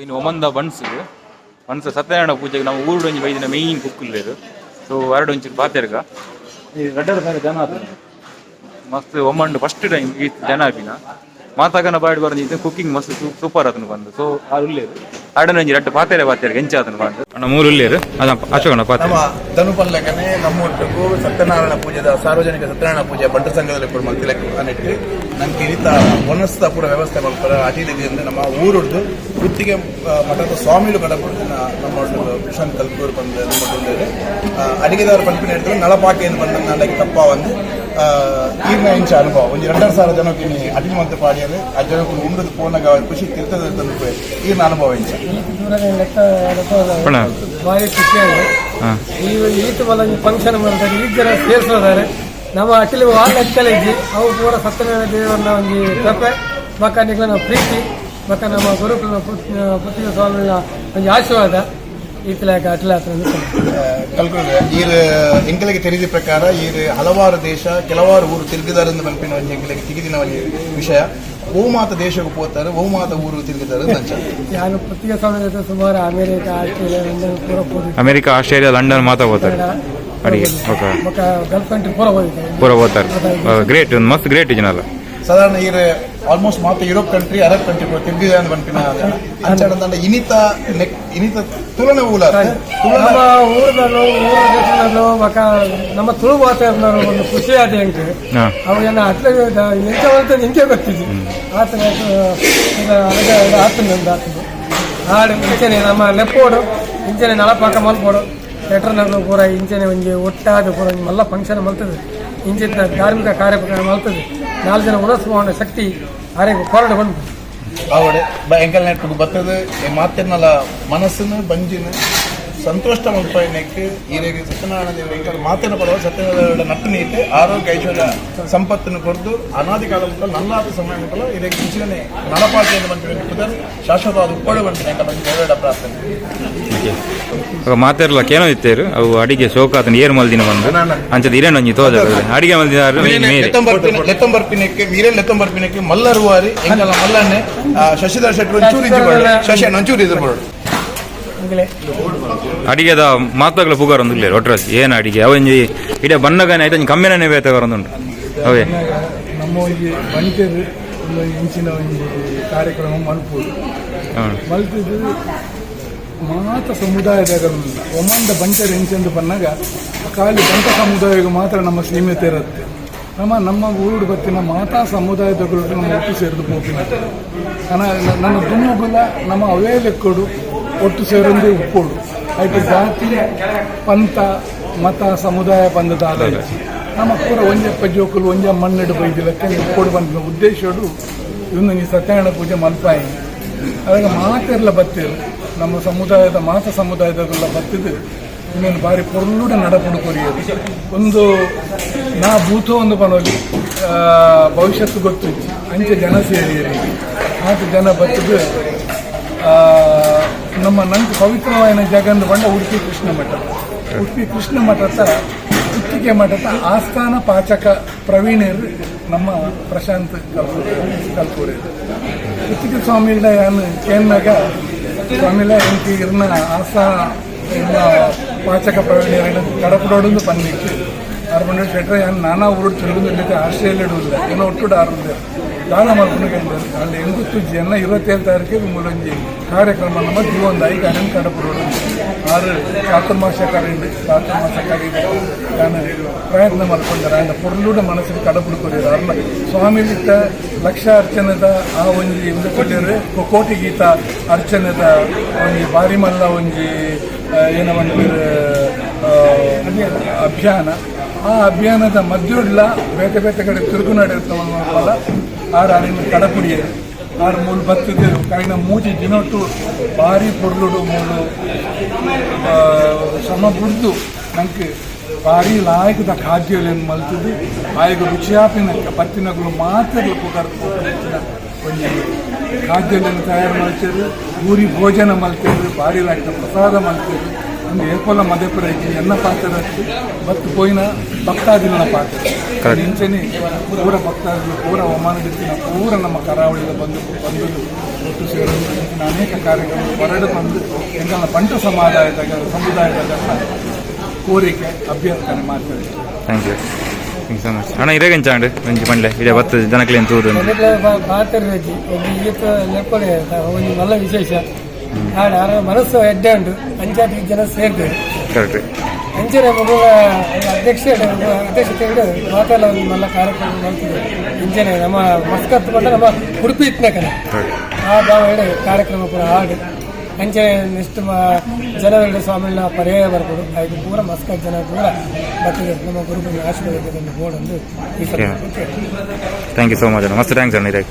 ಇನ್ನು ಒಮಂದ buns buns Satyanarayana ಪೂಜೆಗೆ ನಾವು ಊರುಡು ಒಂಜಿ ಬೈದಿನ ಮೇಯ್ನ್ ಕುಕ್ ಉಲ್ಲೆರ್. ಸೊ ಅರಡು ಒಂಚೂರು ಪಾತೆರ್ಗ ಈ ರಡ್ಡರ ಸಾರ ಜನ ಆತುಂಡು. ಮಸ್ತ್ ಒಮ್ಮಂಡು ಫಸ್ಟ್ ಟೈಮ್ ಈ ಜನ ಆಪಿನ ಮಾತಾಗನ ಬಾಯ್ಡ್ ಬರಂದು ಕುಕ್ಕಿಂಗ್ ಮಸ್ತ್ ಸೂಪರ್ ಆತುಂಡು ಬಂದು. ಸೊ ಆರು ಉಲ್ಲೆರ್ ಅರಡನ ಒಂಜಿ ರಡ್ಡ್ ಪಾತೆರೆ ಪಾತೆರ್ಗ ಎಂಚ ಆತುಂಡು ಬಂದು ಅಣ್ಣ ಮೂರು ಉಲ್ಲೆರ್ ಅದ ಅಶೋಕಣ್ಣ ಪಾತೆರ. ನಮ್ಮ ಧನುಪಲ್ಲಕನೆ ನಮ್ಮ ಒಟ್ಟುಗು ಸತ್ಯನಾರಾಯಣ ಪೂಜೆದ ಸಾರ್ವಜನಿಕ ಸತ್ಯನಾರಾಯಣ ಪೂಜೆ ಬಂಟರ ಸಂಘದಲ್ಲಿ ಕೂಡ ಮಲ್ತಿಲೆಕ್ಕ ಅನೆಟ್ ನಂಗೆ ಇನಿತ ವನಸ್ತ ಪೂರ ವ್ಯವಸ್ಥೆ ಮಲ್ಪರ ಅಟಿಲಿಗೆ ನಮ್ಮ ಊರುಡ್ದು ಗುತ್ತಿಗೆ ಮಠದ ಸ್ವಾಮಿಲು ಕಡಪುಡ್ದು ನಮ್ಮ ಒಟ್ಟು ಪ್ರಶಾಂತ್ ಕಲ್ಕೂರ್ ಬಂದು ನಮ್ಮ ಒಟ್ಟು ಅಡಿಗೆದವರು ಪನ್ಪಿನ ಹಿಡಿದು ನಳಪಾಕೆ ಬಂದ ನಾಡಕ್ಕೆ ತಪ್ಪ ಒಂದು ಈರ್ನ ಇಂಚ ಅನುಭವ ಒಂಜಿ 2500 ಜನಕ್ಕೆ ಇನಿ ಅಟಿಲ್ ಮಂತ್ ಪಾಡಿಯರು ಆ ಜನಕ್ಕೆ ಉಂಡದು ಪೋನಾಗ ಖುಷಿ ತಿರ್ತದ ತಂದು ಈರ್ನ ಅನುಭವ ಇಂಚ. ದೂರದ ಲೆಕ್ಕ ಲೆಕ್ಕ. ಅಣ್ಣ. ಭಾರಿ ಖುಷಿಯಾಗಿದೆ. ಈ ಈತ ಬಲ ಫಂಕ್ಷನ್ ಮಾಡ್ತಾರೆ, ಈ ಜನ ಸೇರಿಸೋದಾರೆ. ನಮ್ಮ ಅಖಿಲ ವಾಲ್ ಲೆಕ್ಕಲ ಇಜ್ಜಿ. ಅವು ಪೂರ ಸತ್ಯನಾರಾಯಣ ದೇವರನ್ನ ಒಂಜಿ ಕೃಪೆ ಬೊಕ್ಕ ನಿಕ್ಲೆನ ಪ್ರೀತಿ ಬೊಕ್ಕ ನಮ್ಮ ಗುರುಕುಲ ಪುತ್ತಿಗೆ ಸ್ವಾಮಿನ ಒಂಜಿ ಆಶೀರ್ವಾದ ಈತಲಾಕ ಅಟ್ಲ ಕಲ್ಕುಡ ಈರ್ ಎಂಕಲಿಗೆ ತಿಳಿದ ಪ್ರಕಾರ ಈರ್ ಹಲವಾರು ದೇಶ ಕೆಲವಾರು ಊರು ತಿರುಗಿದಾರೆಂದು ಮನ್ಪಿನ ಒಂಜಿ ಎಂಕಲಿಗೆ ತಿಗಿದಿನ ಒಂಜಿ ವಿಷಯ. ಓಮಾತ ದೇಶಕ್ಕೆ ಪೋತಾರೆ, ಓಮಾತ ಊರು ತಿರುಗಿದಾರೆ ಅಂಚ. ನಾನು ಪುತ್ತಿಗೆ ಸ್ವಾಮಿ ಜೊತೆ ಸುಮಾರು ಅಮೇರಿಕ, ಆಸ್ಟ್ರೇಲಿಯಾ, ಲಂಡನ್ ಪೂರ ಪೋದಿತ್ತು. ಅಮೆರಿಕ, ಆಸ್ಟ್ರೇಲಿಯಾ, ಲಂಡನ್ ಮಾತಾ ಹೋಗ್ತಾರೆ ಅಡಿಗೆ, ಓಕೆ. ಬೊಕ್ಕ ಗಲ್ಫ್ ಕಂಟ್ರಿ ಪೂರ ಹೋಗಿದ್ದೆ. ಪೂರ ಹೋಗ್ತಾರೆ. ಗ್ರೇಟ್, ಮಸ್ತ್ ಗ್ರೇಟ್ ಜನಲ್ಲ. ಸಾಧಾರಣ ಈರ್ ಆಲ್ಮೋಸ್ಟ್ ಮಾತ ಯುರೋಪ್ ಕಂಟ್ರಿ, ಅರಬ್ ಕಂಟ್ರಿ ಪೂರ ತಿರುಗಿದ ಮನ್ಪಿನ ಅಂಚ ಇನಿತ ನೆಕ್ ಇನಿತ ತುಲನೆ ಊಲ ತುಲನೆ. ನಮ್ಮ ಊರದಲ್ಲೂ ಊರ ದೇಶದಲ್ಲೂ ಬೊಕ್ಕ ನಮ್ಮ ತುಳು ವಾತಾವರಣ ಒಂದು ಖುಷಿ ಆದ ಎಂಕ್. ಅವು ಏನ ಅಟ್ಲ ಎಂಚ ಅಂತ ಎಂಕೆ ಗೊತ್ತಿದ್ದಿ ಆತನ ಆತನ ಒಂದು ಆತನ ಆಡು ಇಂಚನೆ ನಮ್ಮ ಲೆಪ್ಪೋಡು ಇಂಚನೆ ನಳಪಾಕ ಮಲ್ಪೋಡು ಥಿಯೇಟರ್ನಲ್ಲೂ ಪೂರ ಇಂಚನೆ ಒಂಜಿ ಒಟ್ಟಾದ ಪೂರ ಒಂಜಿ ಮಲ್ಲ ಫಂಕ್ಷನ್ ಮಲ್ತದೆ. ಇಂಚಿನ ಧಾರ್ಮಿಕ ಕಾರ್ಯಕ್ರಮ ಮಲ್ತದೆ. ನಾಲ್ಕು ಜನ ಉಣಸ್ಕೊಂಡು ಶಕ್ತಿ ಆರೆಗ್ ಕೊರಡು ಬಂದು. ಆವಡೆ ಎಂಕಲ್ ನೆಟ್ಗೆ ಬತ್ತದ ಮಾತಿರ್ನಲ ಮನಸ್ಸುನು ಬಂಜಿನ ಸಂತೋಷ ಮಲ್ಪನೆಕ್ ಈರೆಗೆ ಸತ್ಯನಾರಾಯಣ ದೇವರು ಎಂಕಲ್ ಮಾತಿನ ಪರವ ಸತ್ಯನಾರಾಯಣ ನಟ್ಟು ನೀತೆ ಆರೋಗ್ಯ ಐಶ್ವರ್ಯ ಸಂಪತ್ತನ್ನು ಕೊರ್ದು ಅನಾದಿ ಕಾಲ ಮುಟ್ಟಲ ನಲ್ಲಾದ ಸಮಯ ಮುಟ್ಟಲ ಇದಕ್ಕೆ ಇಂಚಿನೇ ನಳಪಾಕೆಯನ್ನು ಬಂದು ಪುದರ್ ಶಾಶ್ವತವಾದ ಉಪ್ಪಡು ಬಂತು ಎಂಕಲ್ ಒಂಜಿ ದೇವರ ಪ್ರಾರ್ಥನೆ. ಮಾತಾಡಲ್ಲ ಕೇನೋ ಇತ್ತೇರು ಅವು ಅಡಿಗೆ ಶೋಕ ಆತನ ಏರ್ ಮಲ್ದಿನ ಬಂದು ಅಂಚದ ಇರೇನು ಒಂಜಿ ತೋಜ ಅಡಿಗೆ ಮಲ್ದಿನ ಮೇರೆ. ಲೆತ್ತಂಬರ್ಪಿನಕ್ಕೆ ಮೀರೇನ್ ಲೆತ್ತಂಬರ್ಪಿನಕ್ಕೆ ಮಲ್ಲರುವಾರಿ ಎಂಕಲ್ನ ಮಲ್ಲಣ್ಣೆ ಶಶಿಧರ್ ಶೆಟ್ಟಿ ಒಂಚೂರು ಇದ್ದು ಬರಡು, ಶಶಿ ಅಣ್ಣ ಒಂಚೂರು ಇದ್ದು ಬರಡು. ಎಂಕಲೆ. ಅಡಿಗೆದ ಮಾತಾಗ್ಲ ಪುಗಾರ್ ಒಂದು ಇಲ್ಲ ಒಟ್ರಾಸಿ ಏನು ಅಡಿಗೆ ಅವಂಜಿ ಇಡೀ ಬಣ್ಣಗಾನೆ ಆಯ್ತು ಒಂಜಿ ಕಮ್ಮಿನೇ ಬೇತೆ ಬರೋದುಂಟು ಅವೇ. ನಮ್ಮ ಒಂಜಿ ಬಂಟೆರ್ ಒಂದು ಇಂಚಿನ ಒಂಜಿ ಕಾರ್ಯಕ್ರಮ ಮಲ್ಪುಡು ಮಲ್ತಿದ್ದು ಮಾತ ಸಮುದಾಯದ ಒಮ್ಮಂದ ಬಂಟೆರ್ ಎಂಚೆಂದು ಬನ್ನಾಗ ಖಾಲಿ ಬಂಟ ಸಮುದಾಯಕ್ಕೆ ಮಾತ್ರ ನಮ್ಮ ಸೀಮಿತ ಇರುತ್ತೆ. ನಮ್ಮ ನಮ್ಮ ಊರುಡು ಬತ್ತಿನ ಮಾತಾ ಸಮುದಾಯದಗಳು ನಮ್ಮ ಒಟ್ಟು ಸೇರಿದು ಪೋಪಿನ ನನ್ನ ದುಮ್ಮುಗುಲ ನಮ್ಮ ಅವೇ ಲೆಕ್ಕಡು ಒಟ್ಟು ಸೇರೊಂದೇ ಉಪ್ಪೋಡು ಐಟ್ ಜಾತಿ ಪಂಥ ಮತ ಸಮುದಾಯ ಬಂದದ ಆದಾಯ ನಮ್ಮ ಪೂರ ಒಂಜಪ್ಪ ಜೋಕುಲು ಒಂಜ ಮಣ್ಣಿಡು ಬೈದಿಲಕ್ಕೆ ಉಪ್ಪೋಡು ಬಂದ ಉದ್ದೇಶಡು ಇವನು ಈ ಸತ್ಯನಾರಾಯಣ ಪೂಜೆ ಮಲ್ಪಾಯಿ. ಅದಾಗ ಮಾತೆರ್ಲ ಬತ್ತಿರು ನಮ್ಮ ಸಮುದಾಯದ ಮಾತ ಸಮುದಾಯದಲ್ಲ ಬತ್ತಿದ್ದು ಇನ್ನೊಂದು ಬಾರಿ ಪೊರ್ಲುಡ ನಡಪುಡು ಕೊರಿಯೋದು ಒಂದು ನಾ ಭೂತೋ ಒಂದು ಪನೋಲಿ ಭವಿಷ್ಯತ್ತು ಗೊತ್ತು ಅಂಚೆ ಜನ ಸೇರಿಯರಿ ಆತ ಜನ ಬತ್ತಿದ್ದು ನಮ್ಮ ನಂಗೆ ಪವಿತ್ರವಾದ ಜಾಗ ಬಂಡ ಉಡುಪಿ ಕೃಷ್ಣ ಮಠ. ಉಡುಪಿ ಕೃಷ್ಣ ಮಠದ ಪುತ್ತಿಗೆ ಮಠದ ಆಸ್ಥಾನ ಪಾಚಕ ಪ್ರವೀಣರು ನಮ್ಮ ಪ್ರಶಾಂತ್ ಕಲ್ಪೂರಿ. ಪುತ್ತಿಗೆ ಸ್ವಾಮಿಗಳ ಯಾನು ಕೇನ್ನಾಗ ಸ್ವಾಮಿಲ ಎಂಕಿ ಇರ್ನ ಆಸ್ಥಾನ ಇರ್ನ ಪಾಚಕ ಪ್ರವೀಣರ ಕಡಪಡೋಡೊಂದು ಪನ್ನಿಕ್ಕೆ ಆರು ಬಂಡ ಶೆಟ್ರ ಯಾನ್ ನಾನಾ ಊರು ತಿರುಗುದಿಲ್ಲ, ಆಸ್ಟ್ರೇಲಿಯಾ ಇಲ್ಲ ಏನೋ ಒಟ್ಟು ಆರು ದಾನ ಮಲ್ಪುನ ಅಲ್ಲಿ ಎಂಗುತ್ತು ಜನ 27 ತಾರೀಕಿಗೆ ಮೂಲೊಂಜಿ ಕಾರ್ಯಕ್ರಮ ನಮ್ಮ ಜೀವೊಂದು ಐದು ಅರಣ್ಯ ಕಡಪಡೋಡು ಆರು ಚಾತುರ್ಮಾಸ ಕರೀಂಡು ಚಾತುರ್ಮಾಸ ಕರೀದು ನಾನು ಪ್ರಯತ್ನ ಮಲ್ಕೊಂಡರೆ ಆಂಡ ಪೊರ್ಲುಡ ಮನಸ್ಸಿಗೆ ಕಡಪುಡು ಕೊರಿಯರು ಅರ್ನ ಸ್ವಾಮಿಲಿತ್ತ ಲಕ್ಷ ಅರ್ಚನೆದ ಆ ಒಂಜಿ ಒಂದು ಕೊಟ್ಟಿರು ಕೋಟಿ ಗೀತ ಅರ್ಚನೆದ ಒಂಜಿ ಬಾರಿ ಮಲ್ಲ ಒಂಜಿ ಏನ ಒಂದು ಅಭಿಯಾನ. ಆ ಅಭಿಯಾನದ ಮಧ್ಯುಡ್ಲ ಬೇತೆ ಬೇತೆ ಕಡೆ ತಿರುಗು ನಡೆಯುತ್ತವಲ್ಲ ಆರು ಅರಿನ ಕಡಪುಡಿಯರು ಆರು ಮೂಲು ಬತ್ತಿದ್ದು ಕೈನ ಮೂಜಿ ದಿನೊಟ್ಟು ಭಾರಿ ಪೊರ್ಲುಡು ಮೂಲು ಶ್ರಮ ಬುಡ್ದು ನಂಗೆ ಭಾರಿ ಲಾಯಕದ ಖಾದ್ಯಗಳನ್ನು ಮಲ್ತದ್ದು ಆಯಗ ರುಚಿಯಾಪಿನ ಬತ್ತಿನಗಳು ಮಾತ್ರ ಪುಗಾರ್ದು ಒಂಜಿ ಖಾದ್ಯಗಳನ್ನು ತಯಾರು ಮಲ್ತೇರು, ಊರಿ ಭೋಜನ ಮಲ್ತೇರು, ಭಾರಿ ಲಾಯಕದ ಪ್ರಸಾದ ಮಲ್ತೇರು. ಅಂದ್ ಏಪೋಲ ಮದೆಪುರ ಇಜ್ಜಿ, ಎನ್ನ ಪಾತ್ರ ಬತ್ತು ಪೋಯಿನ ಭಕ್ತಾದಿಲನ ಪಾತ್ರ. ಇಂಚೆನೆ ಪೂರ ಭಕ್ತಾದಿಲು, ಪೂರ ಒಮಾನದಿತ್ತಿನ ಪೂರ ನಮ್ಮ ಕರಾವಳಿದ ಬಂದು ಬಂದು ಒಟ್ಟು ಸೇರಲು ಇಂಚಿನ ಅನೇಕ ಕಾರ್ಯಗಳು ಹೊರಡು ಬಂದು ಎಂಕಲ್ನ ಬಂಟ ಸಮಾಜದ ಸಮುದಾಯದ ಕೋರಿಕೆ, ಅಭ್ಯರ್ಥನೆ ಮಾಡ್ತಾರೆ. Thank you, thank so much ಅಣ್ಣ. ಇರೇಗಂಚ ಅಂಡ್ ಒಂಜಿ ಪಂಡ್ಲೆ, ಇಡೆ ಬತ್ತು ಜನಕ್ಲೇನ್ ತೂದು. ಜನಕ್ಲೆ ಪಾತೆರ್ರೆಜ್ಜಿ ಒಂಜಿ ಈತ ಲೆಪ್ಪಡೆ ಒಂಜಿ ಮಲ್ಲ ವಿಶೇಷ ಆಡ ಆರ ಮನಸ್ಸು ಎಡ್ಡೆ ಉಂಟು. ಅಂಚಾತಿ ಜನ ಸೇರ್ತೇವೆ. ಅಂಚನೆ ಮಗುವ ಅಧ್ಯಕ್ಷ ಅಧ್ಯಕ್ಷತೆ ಮಾತೆಲ್ಲ ಒಂದು ಮಲ್ಲ ಕಾರ್ಯಕ್ರಮ ಮಾಡ್ತಿದೆ. ಇಂಚನೆ ನಮ್ಮ ಮಸ್ಕತ್ ಬಂದ ನಮ್ಮ ಉಡುಪಿ ಇತ್ತನೇ ಕಡೆ ಆ ಭಾವ ಹೇಳಿ ಕಾರ್ಯಕ್ರಮ ಪೂರ ಆಡು. ಅಂಚನೆ ನೆಕ್ಸ್ಟ್ ಜನವರಿ ಸ್ವಾಮಿನ ಪರ್ಯಾಯ ಬರ್ಬೋದು. ಅದಕ್ಕೆ ಪೂರ ಮಸ್ಕತ್ ಜನ ಪೂರ ಬರ್ತದೆ. ನಮ್ಮ ಗುರುಗಳ ಆಶೀರ್ವಾದ ಬೋರ್ಡ್ ಒಂದು ಈ ಸಲ. Thank you so much ಅಣ್ಣ. ಮಸ್ತ್ thanks ಅಣ್ಣ ಇರೇಗ್.